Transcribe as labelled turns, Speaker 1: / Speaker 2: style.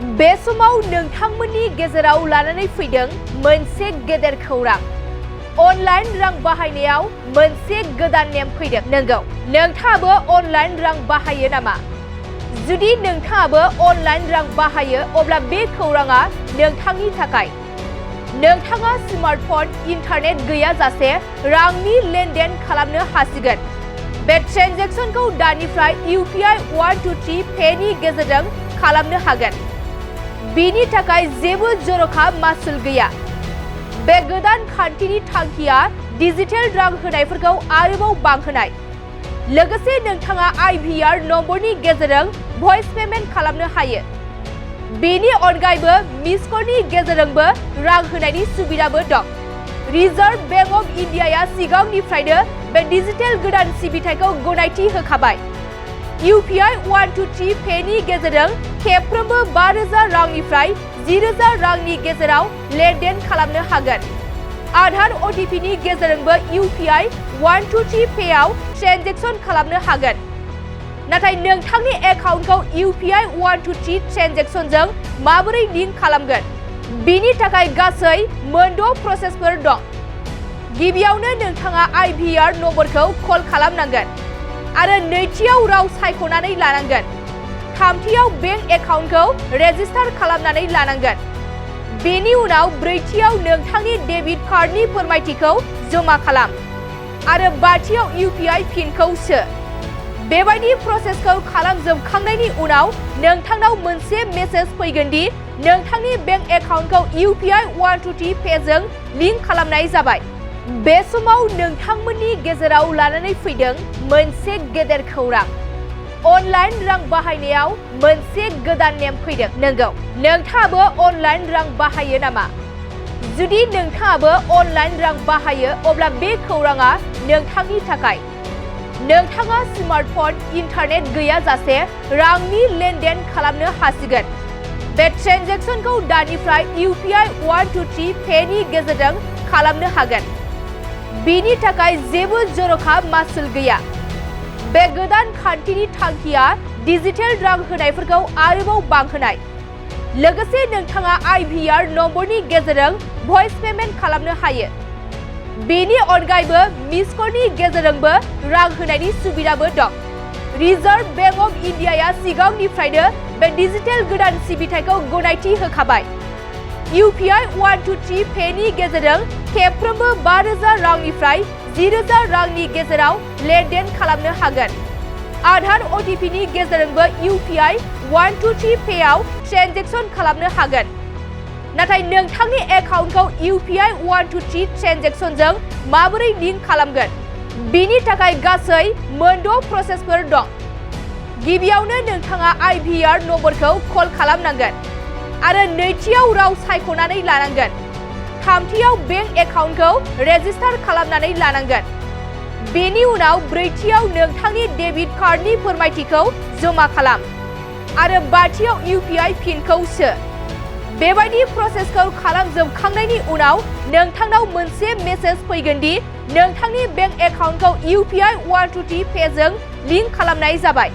Speaker 1: बे समाव नोंथांमोननि गेजेराव लानानै फैदों मोनसे गेदेर खौरां। अनलाइन रां बाहायनायाव मोनसे गोदान नेम फैदों। नंगौ, नोंथाङाबो अनलाइन रां बाहायो नामा? जुदि नोंथाङाबो अनलाइन रां बाहायो अब्ला बे खौराङा नोंथांनि थाखाय। नोंथाङा स्मार्टफन इन्टारनेट गैयाजासे रांनि लेनदेन खालामनो हासिगोन। बे ट्रेन्जेक्सनखौ दानिफ्राय UPI 123 पेनि गेजेरजों खालामनो हागोन। बेनि थाखाय जेबो जर'खा मासुल गैया। बे गोदान खान्थिनि थांखिया डिजिटेल रां होनायफोरखौ आरोबाव बांहोनाय। लोगोसे नोंथाङा IVR नम्बरनि गेजेरजों भइस पेमेन्ट खालामनो हायो। बेनि अनगायैबो मिस कलनि गेजेरजोंबो रां होनायनि सुबिदाबो दं। रिजार्भ बेंक अफ इन्डियाया सिगांनिफ्रायनो बे डिजिटेल गोदान सिबिथायखौ गनायथि होखाबाय। UPI 123 पेनि गेजेरजों खेबफ्रोमबो 5,000 रांनिफ्राय 10,000 रांनि गेजेराव लेनदेन खालामनो हागोन। आधार OTPनि गेजेरजोंबो UPI 123 पेआव ट्रेन्जेक्सन खालामनो हागोन। नाथाय नोंथांनि एकाउन्टखौ UPI 123 ट्रेन्जेक्सनजों माबोरै लिंक खालामगोन? बेनि थाखाय गासै 6 प्रसेसफोर दं। गिबियावनो नोंथाङा IVR नम्बरखौ कल खालामनांगोन आरो नैथियाव राव सायख'नानै लानांगोन। थामथियाव बेंक एकाउन्टखौ रेजिस्टार खालामनानै लानांगोन। बेनि उनाव ब्रैथियाव नोंथांनि डेबिट कार्डनि फोरमायथिखौ जमा खालाम आरो बाथियाव UPI पिनखौ सो। बेबायदि प्रसेसखौ खालामजोबखांनायनि उनाव नोंथांनाव मोनसे मेसेज फैगोन दि नोंथांनि बेंक एकाउन्टखौ UPI 123 पेजों लिंक खालामनाय जाबाय। बे समाव नोंथांमोननि गेजेराव लानानै फैदों मोनसे गेदेर खौरां। अनलाइन रां बाहायनायाव मोनसे गोदान नेम फैदों। नंगौ, नोंथाङाबो अनलाइन रां बाहायो नामा? जुदि नोंथाङाबो अनलाइन रां बाहायो अब्ला बे खौराङा नोंथांनि थाखाय। नोंथाङा स्मार्टफन इन्टारनेट गैयाजासे रांनि लेनदेन खालामनो हासिगोन। बे ट्रेन्जेक्सनखौ दानिफ्राय UPI 123 पेनि गेजेरजों खालामनो हागोन। बेनि थाखाय जेबो जर'खा मासुल गैया। बे गोदान खान्थिनि थांखिया डिजिटेल रां होनायफोरखौ आरोबाव बांहोनाय। लोगोसे नोंथाङा IVR नम्बरनि गेजेरजों भइस पेमेन्ट खालामनो हायो। बेनि अनगायैबो मिस कलनि गेजेरजोंबो रां होनायनि सुबिदाबो दं। रिजार्भ बेंक अफ इन्डियाया सिगांनिफ्रायनो बे डिजिटेल गोदान सिबिथायखौ गनायथि होखाबाय। UPI 123 पेनि गेजेरजों खेबफ्रोमबो 5,000 रांनिफ्राय 10,000 रांनि गेजेराव लेनदेन खालामनो हागोन। आधार OTPनि गेजेरजोंबो UPI 123 पेआव ट्रेन्जेक्सन खालामनो हागोन। नाथाय नोंथांनि एकाउन्टखौ UPI 123 ट्रेन्जेक्सनजों माबोरै लिंक खालामगोन? बेनि थाखाय गासै 6 प्रसेसफोर दं। गिबियावनो नोंथाङा IVR नम्बरखौ कल खालामनांगोन आरो नैथियाव राव सायख'नानै लानांगोन। थामथियाव बेंक एकाउन्टखौ रेजिस्टार खालामनानै लानांगोन। बेनि उनाव ब्रैथियाव नोंथांनि डेबिट कार्डनि फोरमायथिखौ जमा खालाम आरो बाथियाव UPI पिनखौ सो। बेबायदि प्रसेसखौ खालामजोबखांनायनि उनाव नोंथांनाव मोनसे मेसेज फैगोन दि नोंथांनि बेंक एकाउन्टखौ UPI 123 पेजों लिंक खालामनाय जाबाय।